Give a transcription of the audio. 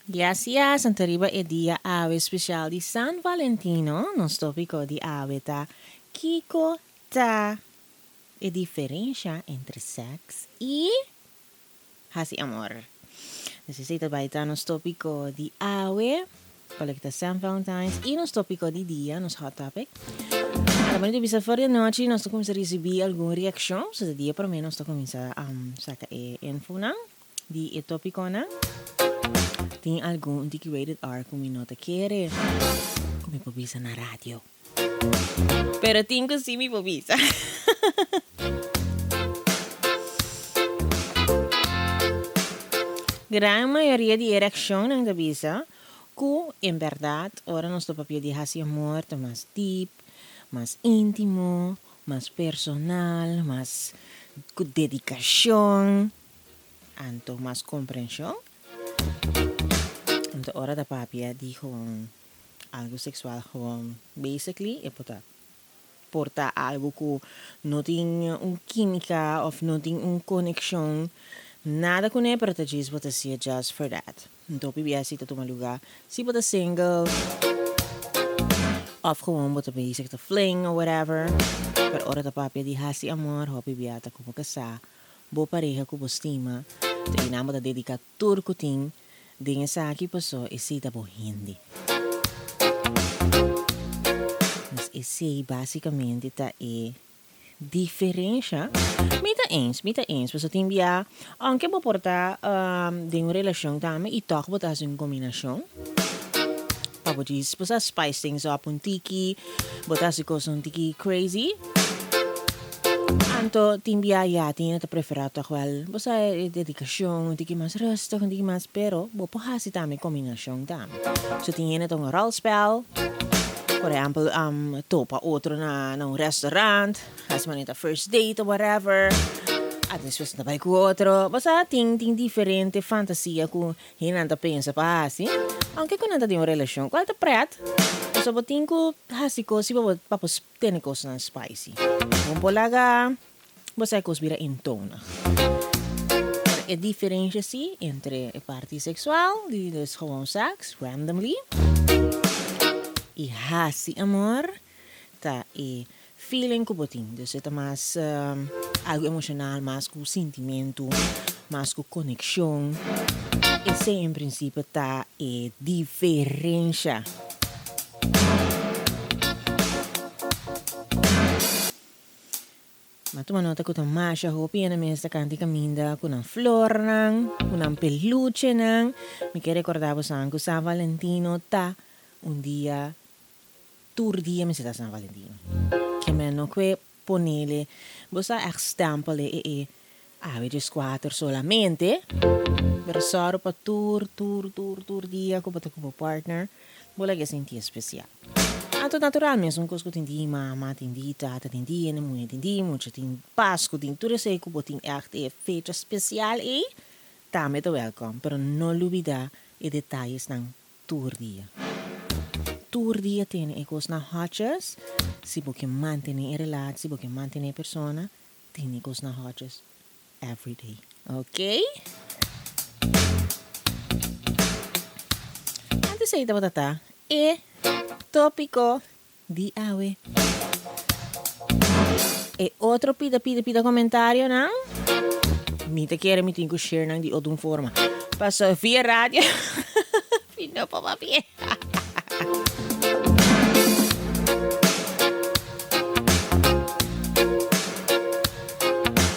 Yes yes, anto riba e dia awe special di San Valentino, nos topico di awe ta Kico ta e diferencia entre sex y haci amor? Dus esey ta bay ta nos topico di awe pa loke ta San Valentine's y nos topico di dia, nos hot topic. Ta bonito bisa for di anochi nos ta cuminsa ricibi algun reaccion, so ta dia prome nos ta cuminsa saca e infonan. Di e topiconan tin algun di ki rated R cu mi no ta kere cu mi por bisa na radio. Pero tin cu si mi por bisa. Gran mayoria di e reaccionnan ta bisa cu en berdad ora nos ta papia di haci amor ta mas deep, mas intimo, mas personal, mas cu dedicacion. Anto mas comprension. Anto ora ta papia di gewoon algo sexual gewoon basically e por ta por ta algo cu no tin un quimica of no tin un conexion nada cune pero ta djis bo ta haci'e just for that. Anto hopi bia si ta tuma lugar si bo ta single of gewoon bo ta bezig ta fling or whatever pero ora ta papia di haci amor hopi bia ta como casa Bo pareha ku bo stima ta i nan bo ta dediká tur ku tin den esaki paso esei ta bo hende. Pues esei básikamente ta e diferensha. Mi ta eens, mi ta eens paso tin bia aunke bo por ta den un relashon tambe i tòg bo ta hasi un kombinashon pa bo djis bo sa spice things up un tiki, bo ta hasi kos un tiki crazy. Anto tin bia ya tin hende ta prefera tog wel bo sa e dedicacion un tiki mas rustig un tiki mas pero bo por haci tambe combinacion tambe so tin hende ta un rolspel por ehempel topa otro na na un restaurant haci manera ta first date of whatever a despues nan ta bay cu otro bo sa tin tin diferente fantasia cu hendenan ta pensa pa haci aunke cu nan ta den un relacion cual ta pret pasobra bo tin cu haci cos si bo pa por Tene kosnan spicy. Bon por laga bo sa e kos bira entonig. Pero e diferensha si entre e parti seksual di dus gewoon seks, randomly, i hasi amor ta e feeling ku bo tin. Dus e ta mas algu emoshonal, mas ku sintimentu, mas ku konekshon. Esei en prinsipio ta e diferensha. M'a tuma nota ku ta masha hopi hende mes ta kanta i kaminda ku nan flornan, ku nan peluchenan. Mi ke rekordá bosan ku San Valentino ta un dia, tur dia mester ta San Valentino. Ke men no kue Ponele, bo sa ègt stèmpel e e awe djeskuater solamente, pero sòru pa tur, tur, tur, tur dia ku bo ta ku bo partner, bo laga e sinti espesial. Anto natural mes un kos ku tin di mama, tin di tata, tin di hende muhé, tin di mucha, tin Pasku, tin tur esei ku bo tin ègt e fecha spesial ei, tambe ta wèlkòm, pero no lubidá e detayesnan Tur dia. Tur dia tene e kosnan hotjes, si bo ke mantene e relatie, si bo ke mantene e persona, tene e kosnan hotjes every day. Ok? Anto esei tabata ta e topico Di awe. E otro pida pida pida comentarionan mi ta kere mi tin cu share nan di otro forma. Paso via radio mi no por papia.